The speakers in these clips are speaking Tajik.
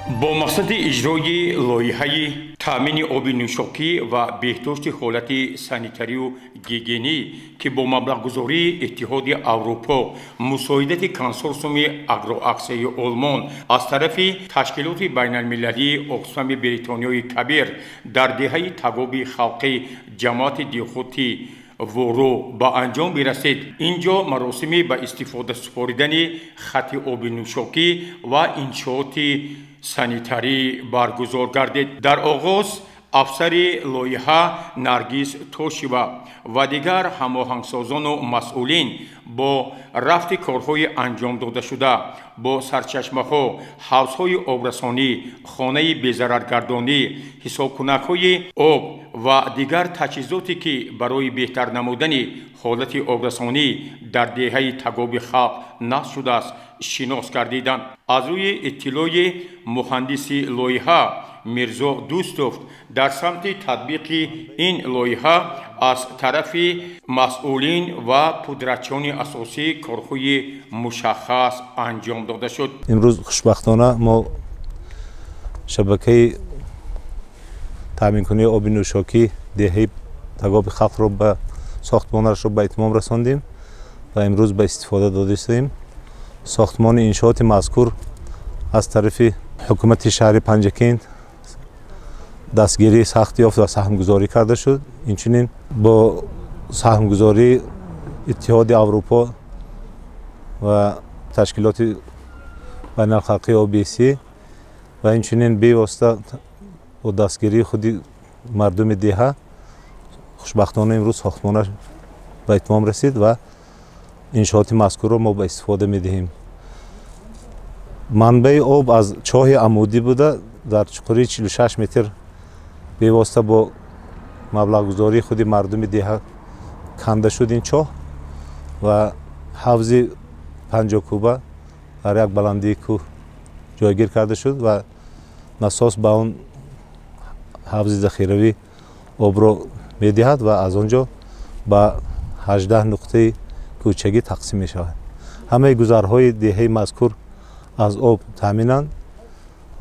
Бо мақсади иҷрои лоиҳаи таъмини оби нӯшокӣ ва беҳдошти ҳолати санитарию гигиенӣ, ки бо маблағгузории Иттиҳоди Аврупо, мусоидати консорсиуми Агроаксияи Олмон аз тарафи ташкилоти байналмилалии Оксфами Бритониёи Кабир дар деҳаи Тагоби Халқӣ, ҷамоати деҳоти Воро ба анҷом бирасид, ин ҷо маросими ба истифода супоридани хати оби нӯшокӣ ва иншооти санитарӣ баргузор гардид. Дар оғоз афсари лоиҳа Наргиз Тошева ва дигар ҳамоҳангсозону масъулин бо рафти корҳои анҷом додашуда бо сарчашмаҳо, ҳавзҳои обрасонӣ, хонаи безараргардонӣ, ҳисобкунакҳои об ва дигар таҷҳизоте, ки барои беҳтар намудани ҳолати обрасонӣ дар деҳаи Тагоби Халқ насб шудааст, шинос гардиданд. Аз рӯи иттилои муҳандиси лоиҳа Мирзо Дӯстов, дар самти татбиқи ин лоиҳа аз тарафи масъулин ва пудратчиёни асосӣ корҳои мушаххас анҷом дода шуд. Имрӯз хушбахтона мо шабакаи таъминкунии оби нӯшокӣ деҳаи Тагоби Халқро ба сохтмонашро ба итмом расондем ва имрӯз ба истифода дода истоем. Сохтмони иншооти мазкур аз тарафи ҳукумати шаҳри Панҷакент дастгирӣ сахт ёфт ва саҳмгузорӣ карда шуд. Инчунин бо саҳмгузории Иттиҳоди Аврупо ва ташкилоти байналхалқии ОБСЕ ва инчунин бевосита бо дастгирии худи мардуми деҳа хушбахтона имрӯз сохтмонаш ба итмом расид ва иншооти мазкурро мо ба истифода медиҳем. Манбаи об аз чоҳи амудӣ буда, дар чуқурии 46 метр бевосита бо маблағгузории худи мардуми деҳа канда шуд ин чоҳ ва ҳавзи 50 куба дар як баландии кӯҳ ҷойгир карда шуд ва насос ба он ҳавзи захиравӣ обро медиҳад ва аз он ҷо ба 18 нуқтаи кӯчагӣ тақсим мешавад. Ҳамаи гузарҳои деҳаи мазкур аз об таъминанд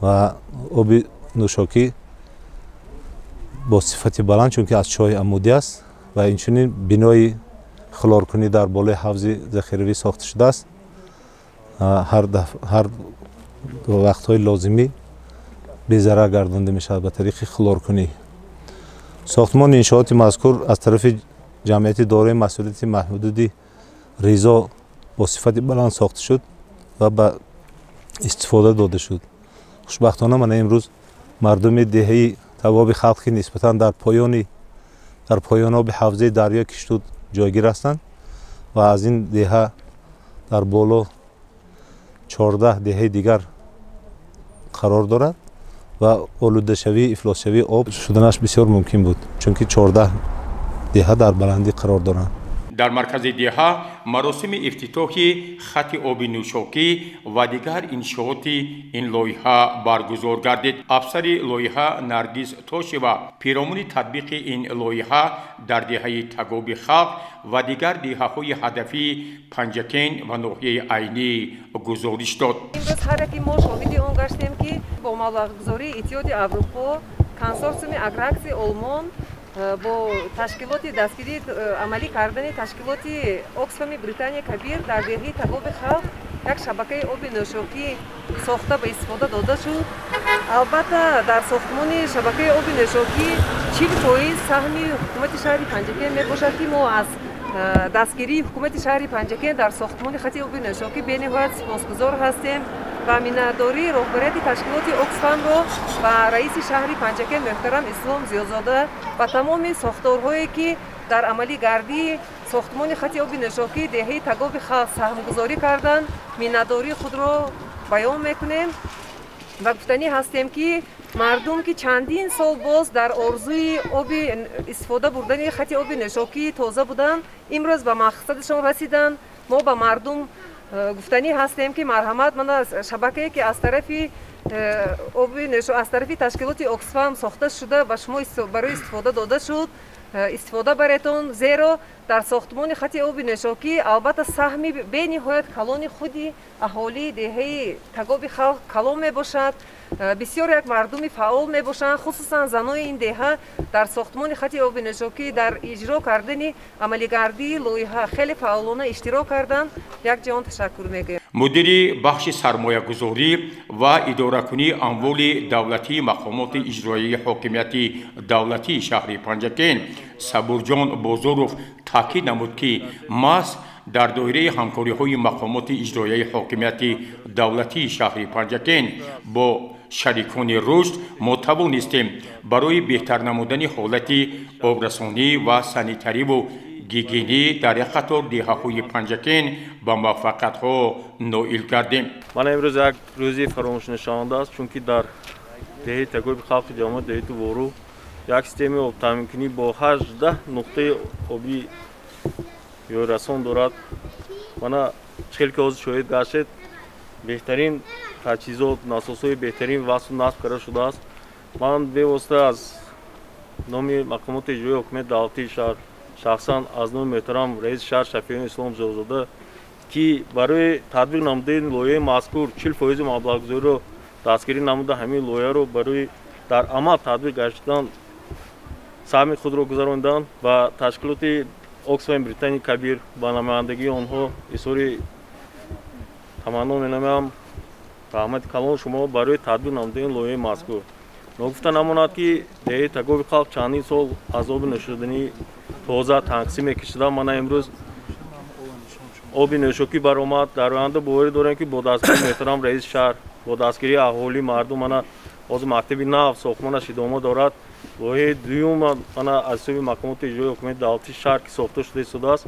ва оби нӯшокӣ бо сифати баланд, чунки аз чоҳи амудӣ аст, ва инчунин бинои хлоркунӣ дар болои ҳавзи захиравӣ сохта шудааст. Ҳар вақтҳои лозимӣ безарар гардонда мешавад ба тариқи хлоркунӣ. Сохтмони иншооти мазкур аз тарафи ҷамъияти дорои масъулияти маҳдуди «Ризо» бо сифати баланд сохта шуд ва ба истифода дода шуд. Хушбахтона, мана имрӯз мардуми деҳаи Тагоби Халқ, ки нисбатан дар поёноби ҳавзаи дарёи Киштуд ҷойгир ҳастанд ва аз ин деҳа дар боло 14 деҳаи дигар қарор дорад ва олудашавии, ифлосшавии об шуданаш бисёр мумкин буд, чунки 14 деҳа дар баландӣ қарор доранд. Дар маркази деҳа маросими ифтитоҳи хати оби нӯшокӣ ва дигар иншооти ин лоиҳа баргузор гардид. Афсари лоиҳа Наргиз Тошева пиромуни татбиқи ин лоиҳа дар деҳаи Тагоби Халқ ва дигар деҳаҳои ҳадафии Панҷакент ва ноҳияи Айнӣ гузориш дод. Имрӯз ҳар яки мо шоҳиди он гаштем, ки бо маблағгузории Иттиҳоди Аврупо, консорсиуми Агроаксияи Олмон, бо ташкилоти дастгирии амалӣ кардани ташкилоти Оксфами Британия Кабир дар деҳаи Тагоби Халқ як шабакаи оби нӯшокӣ сохта ба истифода дода шуд. Албатта, дар сохтмони шабакаи оби нӯшокӣ 40% саҳми ҳукумати шаҳри Панҷакент мебошад, ки мо аз дастгирии ҳукумати шаҳри Панҷакент дар сохтмони хати оби нӯшокӣ бениҳоят сипосгузор ҳастем ва миннатдории роҳбарияти ташкилоти Оксфамро ба раиси шаҳри Панҷакент муҳтарам Ислом Зиёзода ва тамоми сохторҳое, ки дар амалигардии сохтмони хати оби нӯшокии деҳаи Тагоби Халқ саҳмгузорӣ карданд, миннатдории худро баён мекунем. Ва гуфтанӣ ҳастем, ки мардум, ки чандин сол боз дар орзуи оби истифода бурдани хати оби нӯшокии тоза буданд, имрӯз ба мақсадашон расиданд. Мо ба мардум гуфтанӣ ҳастем, ки марҳамат, мана шабакае, ки аз тарафи оби аз тарафи ташкилоти Оксфам сохта шуда, ба шумо барои истифода дода шуд, истифода баретон, зеро дар сохтмони хати оби нӯшокӣ албатта саҳми бениҳоят калони худи аҳолии деҳаи Тагоби Халқ калон мебошад. Бисёр як мардуми фаъол мебошанд, хусусан занои ин деҳа дар сохтмони хати оби нӯшокӣ, дар иҷро кардани амалигардии лоиҳа хеле фаъолона иштирок карданд. Як ҷаҳон ташаккур мегӯем. Мудири бахши сармоягузорӣ ва идоракунии амволи давлатии мақомоти иҷроияи ҳокимияти давлатии шаҳри Панҷакент Сабурҷон Бозоров таъкид намуд, ки маҳз дар доираи ҳамкориҳои мақомоти иҷроияи ҳокимияти давлатии шаҳри Панҷакент бо шарикони рушд мо тавонистем барои беҳтар намудани ҳолати обрасонӣ ва санитариву гигиенӣ дар як қатор деҳаҳои Панҷакент ба муваффақиятҳо ноил гардем. Мана имрӯз як рӯзи фаромӯшнашаванда аст, чунки дар деҳаи Тагоби халқи ҷамоат деҳаи Вору як системаи обтаъминкунӣ бо 18 нуқтаи обии ёрирасон дорад. Мана чӣ хел ки ҳозир шоҳид гаштед, беҳтарин таҷҳизот, насосҳои беҳтарин васл насб карда шудааст. Ман бевосита аз номи мақомоти иҷроии ҳокимияти давлатии шаҳр, шахсан аз номи муҳтарам раиси шаҳр Шафиёни Ислом Зиёзода, ки барои татбиқ намудани лоиҳаи мазкур 40% маблағгузориро дастгирӣ намуда, ҳамин лоиҳаро барои дар амал татбиқ гаштидан саҳми худро гузаронданд ва ташкилоти Оксфам Британияи Кабир ба намояндагии онҳо изҳори таманно менамоям. Раҳмати калон шумо барои татбиқ намудани лоиҳаи мазкур. Ногуфта намонад, ки деҳаи Тагоби халқ чандин сол аз оби нӯшодании тоза танқисӣ мекашида. Мана имрӯз оби нӯшокӣ баромад. Дар оянда боварӣ дорем, ки бо дастгирии муҳтарам раиси шаҳр, бо дастгирии аҳолӣ, мардум, мана ҳозир мактаби нав сохтмонаш идома дорад. Лоиҳаи дуюм мана аз ҳисоби мақомоти иҷроии ҳокимияти давлатии шаҳр, ки сохта шуда истодааст,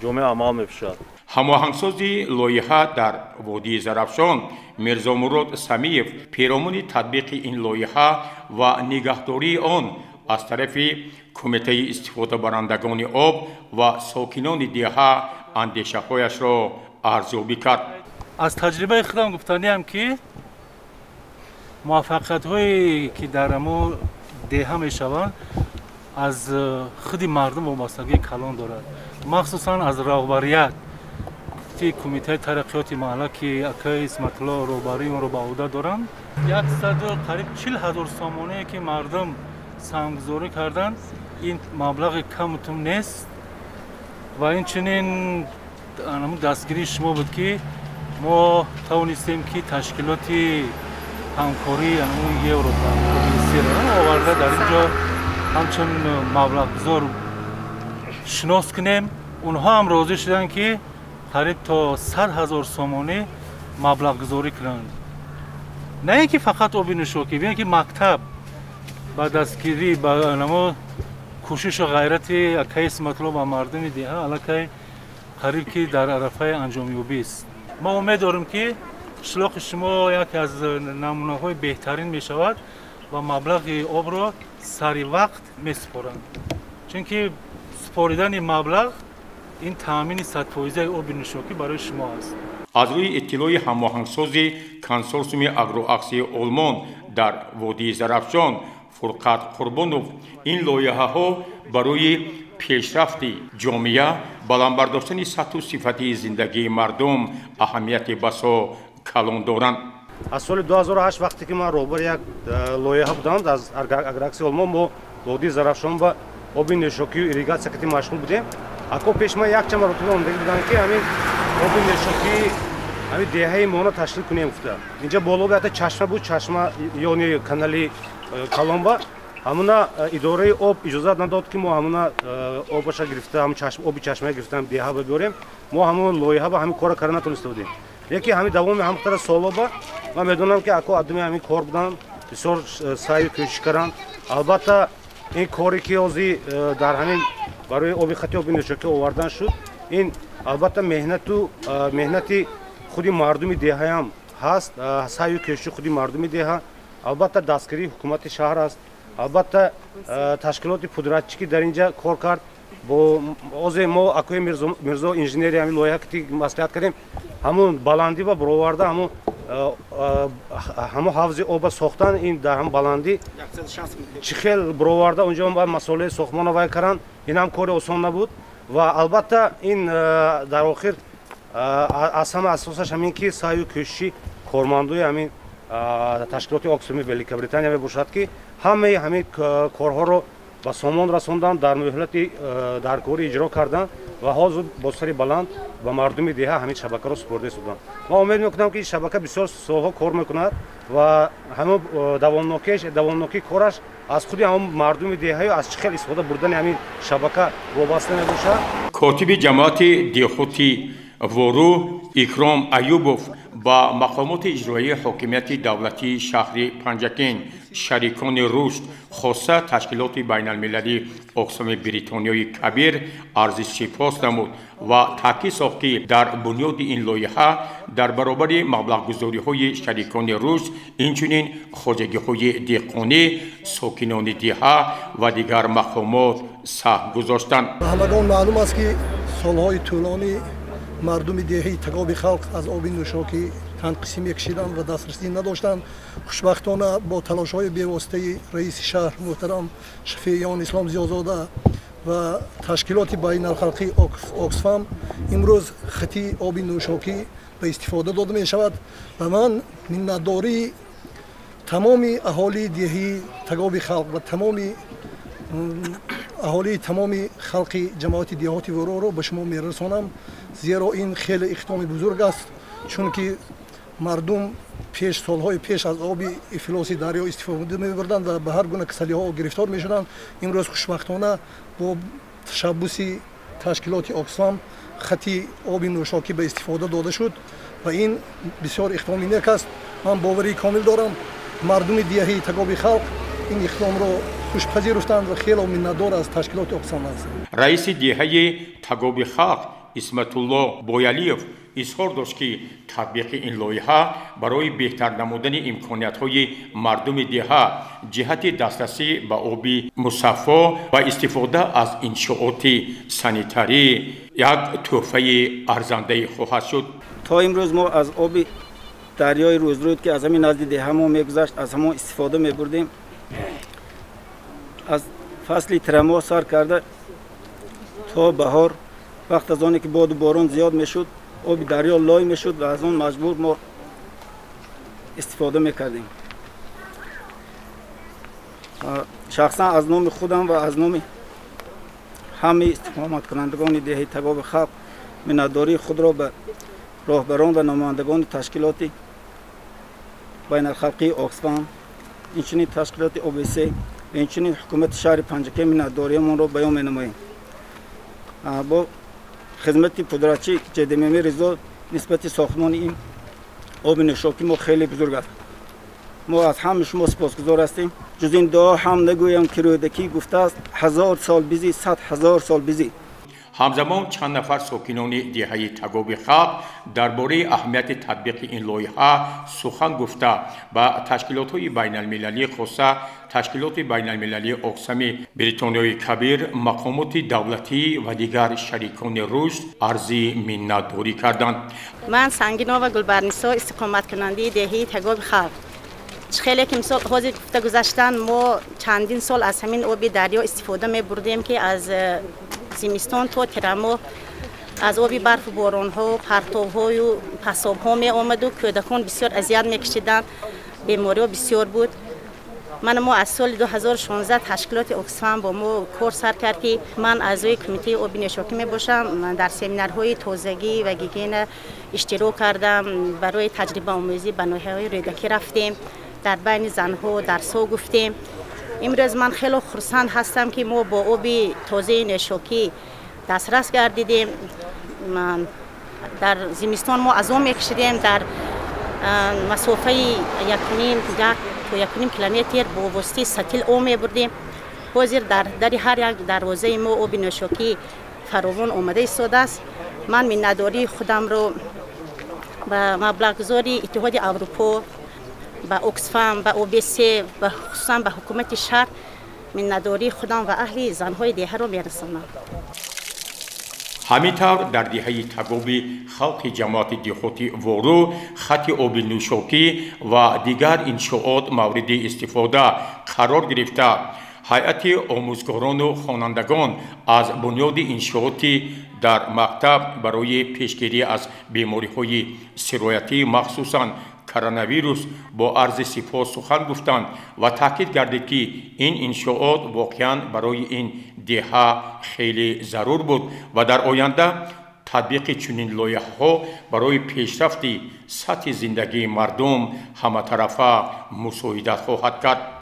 ҷомеа амал мепӯшад. Ҳамоҳангсози лоиҳа дар водии Зарафшон Мирзомурод Самиев перомуни татбиқи ин лоиҳа ва нигаҳдории он аз тарафи кумитаи истифодабарандагони об ва сокинони деҳа андешаҳояшро арзёбӣ кард. Аз таҷрибаи худам гуфтаниам, ки муваффақиятҳое ки дар амо деҳа мешаванд, аз худи мардум вобастагии калон дорад, махсусан аз роҳбарият ки кумитаи тараққиёти маҳалла, ки акаи Исматулло роҳбарии онро ба ӯҳда доранд. 100 қариб 40 ҳазор сомоние ки мардум саҳмгузорӣ карданд, ин маблағи камутум нест ва инчунин дастгирии шумо буд, ки мо тавонистем, ки ташкилоти ҳамкории Европа оварда дар ин ҷо ҳамчун маблағгузор шинос кунем. Онҳо ҳам розӣ шуданд, ки қариб то 100 ҳазор сомонӣ маблағгузорӣ кунанд. На ин ки фақат оби нӯшокӣ, бин ки мактаб ба дастгирӣ ба намо кӯшишу ғайрати акаи Исматулло ва мардуми деҳа аллакай қариб ки дар арафаи анҷомёбист. Мо умед дорем, ки қишлоқи шумо яке аз намунаҳои беҳтарин мешавад ва маблағи обро сари вақт месупоранд, чунки супоридани маблағ ин таъмини 100% оби нӯшокӣ барои шумо аст. Аз рӯи иттилои ҳамоҳангсози консорсиуми агроаксияи Олмон дар водии Зарафшон Фурқат Қурбонов, ин лоиҳаҳо барои пешрафти ҷомеа, баланд бардоштани сатҳу сифати зиндагии мардум аҳамияти басо калон доранд. Аз соли 2008, вақте ки ман роҳбари як лоиҳа будам аз агроаксияи Олмон, мо водии Зарафшон ба оби нӯшокию ирригатсия кати машғул будем. Ако пеш ман якчанд маротиба омадагӣ будам, ки ҳамин оби нӯшокии ҳамин деҳаи моно ташкил кунем гуфта. Инҷа боло ята чашма буд, чашма ёни канали Каломба. Ҳамуна идораи об иҷозат надод, ки мо ҳамуна обаша гирифта, ҳамун оби чашмая гирифта деҳа биёрем. Мо ҳамун лоиҳа ба ҳамин кора карда натониста будем. Лекин ҳамин давоми ҳамқадар солоба ман медонам, ки ако аддуми ҳамин кор буданд, бисёр саъю кӯшиш карданд. Албатта, ин коре ки ҳозир дар ҳамин барои оби хати оби нӯшокӣ овардан шуд, ин албатта меҳнату меҳнати худи мардуми деҳаям ҳаст, саъю кӯшиши худи мардуми деҳа, албатта дастгирии ҳукумати шаҳр аст, албатта ташкилоти пудратчӣ, ки дар инҷа кор кард. Бо озе мо акои Мирзо инженери ҳамин лоиҳа ки маслиҳат кардем, ҳамун баландӣ ба бароварда ҳамун ҳавзи оба сохтан, ин дар ҳам баландӣ чӣ хел бароварда унҷо масолаи сохтмона вай кардан, ин ҳам кори осон набуд. Ва албатта ин дар охир аз ҳама асосаш ҳамин ки саъю кӯшиши кормандои ҳамин Ташкилоти Оксфами Великобритания мебошад, ки ҳамаи ҳамин корҳоро ба сомон расонданд, дар муҳлати даркорӣ иҷро карданд ва ҳозир бо сари баланд ба мардуми деҳа ҳамин шабакаро супурда истоданд. Ман умед мекунам, ки ин шабака бисёр солҳо кор мекунад ва ҳамон давомнокии кораш аз худи ҳамон мардуми деҳаю аз чӣ хел истифода бурдани ҳамин шабака вобаста мебошад. Котиби ҷамоати деҳоти Вору Икром Аюбов ба мақомоти иҷроияи ҳокимияти давлатии шаҳри Панҷакент, шарикони рушд, хоса ташкилоти байналмилалии Оксфами Бритониёи Кабир арзи сипос намуд ва таъкид сохт, ки дар бунёди ин лоиҳа дар баробари маблағгузориҳои шарикони рушд инчунин хоҷагиҳои деҳқонӣ, сокинони деҳа ва дигар мақомот саҳм гузоштанд. Ба ҳамагон маълум аст, ки солҳои тӯлонӣ мардуми деҳаи Тагоби Халқ аз оби нӯшокӣ танқисӣ мекашиданд ва дастрасӣ надоштанд. Хушбахтона, бо талошҳои бевоситаи раиси шаҳр муҳтарам Шафеиён Ислом Зиёзода ва ташкилоти байналхалқии Оксфам имрӯз хати оби нӯшокӣ ба истифода дода мешавад ва ман миннатдории тамоми аҳолии деҳии Тагоби Халқ ва тамоми аҳолии тамоми халқи ҷамоати деҳоти Вороро ба шумо мерасонам, зеро ин хеле иқдоми бузург аст, чунки мардум пеш солҳои пеш аз оби ифлоси дарё истифода мебурданд ва ба ҳар гуна касалиҳо гирифтор мешуданд. Имрӯз хушбахтона бо ташаббуси ташкилоти Оксфам хати оби нӯшокӣ ба истифода дода шуд ва ин бисёр иқдоми нек аст. Ман боварии комил дорам, мардуми деҳаи Тагоби Халқ ин иқдомро хушпазируфтанд ва хело миннатдор аз ташкилоти Оксфам ҳастанд. Раиси деҳаи Тагоби Халқ Исматулло Боялиев изҳор дошт, ки татбиқи ин лоиҳа барои беҳтар намудани имкониятҳои мардуми деҳа ҷиҳати дастрасӣ ба оби мусаффо ва истифода аз иншооти санитарӣ як тӯҳфаи арзандае хоҳад шуд. То имрӯз мо аз оби дарёи Рӯзрӯд, ки аз ҳамин назди деҳа мо мегузашт, аз ҳамон истифода мебурдем. Аз фасли тирамоҳ сар карда то баҳор, вақт аз оне ки боду борон зиёд мешуд, оби дарё лой мешуд ва аз он маҷбур мо истифода мекардем. Шахсан аз номи худам ва аз номи ҳамаи истиқоматкунандагони деҳаи Тагоби Халқ миннатдории худро ба роҳбарон ва намояндагони ташкилоти байналхалқии Оксфам, инчунин ташкилоти ОБС ва инчунин ҳукумати шаҳри Панҷакент миннатдориямонро баён менамоем. Бо хизмати пудрачӣ ҷдмм Ризо нисбати сохтмони ин оби нӯшокӣ мо хеле бузург аст. Мо аз ҳамаи шумо сипосгузор ҳастем. Ҷуз ин дуо ҳам нагӯям, ки Рӯдакӣ гуфтааст: 1000 сол бизӣ, 100 000 сол бизӣ. Ҳамзамон чанд нафар сокинони деҳаи Тагоби Халқ дар бораи аҳамияти татбиқи ин лоиҳа сухан гуфта, ба ташкилотҳои байналмилалӣ, хоса ташкилоти байналмилалии Оксфами Бритониёи Кабир, мақомоти давлатӣ ва дигар шарикони рушд арзи миннатдорӣ карданд. Ман Сангинова Гулбарнисо, истиқоматкунандаи деҳаи Тагоби Халқ. Хеле ки мисол ҳозир гуфта гузаштанд, мо чандин сол аз ҳамин оби дарё истифода мебурдем, ки аз зимистон то тирамоҳ аз оби барфу боронҳо, партовҳою пасобҳо меомаду кӯдакон бисёр азият мекашиданд, бемориҳо бисёр буд. Мана мо аз соли 2016 ташкилоти Оксфам бо мо кор сар кард, ки ман аъзои кумитаи оби нӯшокӣ мебошам. Дар семинарҳои тозагӣ ва гигиена иштирок кардам. Барои таҷрибаомӯзӣ ба ноҳияҳои Рӯдакӣ рафтем, дар байни занҳо дарсҳо гуфтем. Имрӯз ман хело хурсанд ҳастам, ки мо бо оби тозаи нӯшокӣ дастрас гардидем. Дар зимистон мо азоб мекашидем, дар масофаи якуним, 1 то 1.5 километр бо воситаи сатил об мебурдем. Ҳозир дар дари ҳар як дарвозаи мо оби нӯшокӣ фаровон омада истодааст. Ман миннатдории худамро ба маблағгузори Иттиҳоди Аврупо, ба Оксфам, ба ОБС ва хусусан ба ҳукумати шаҳр миннатдории худам ва аҳли занҳои деҳаро мерасонам. Ҳамин тавр, дар деҳаи Тагоби Халқи ҷамоати деҳоти Вору хати оби нӯшокӣ ва дигар иншоот мавриди истифода қарор гирифта, ҳайати омӯзгорону хонандагон аз бунёди иншооти дар мактаб барои пешгирӣ аз бемориҳои сироятӣ, махсусан коронавирус бо арзи сипос сухан гуфтанд ва таъкид гардид, ки ин иншоот воқеан барои ин деҳа хеле зарур буд ва дар оянда татбиқи чунин лоиҳаҳо барои пешрафти сатҳи зиндагии мардум ҳаматарафа мусоидат хоҳад кард.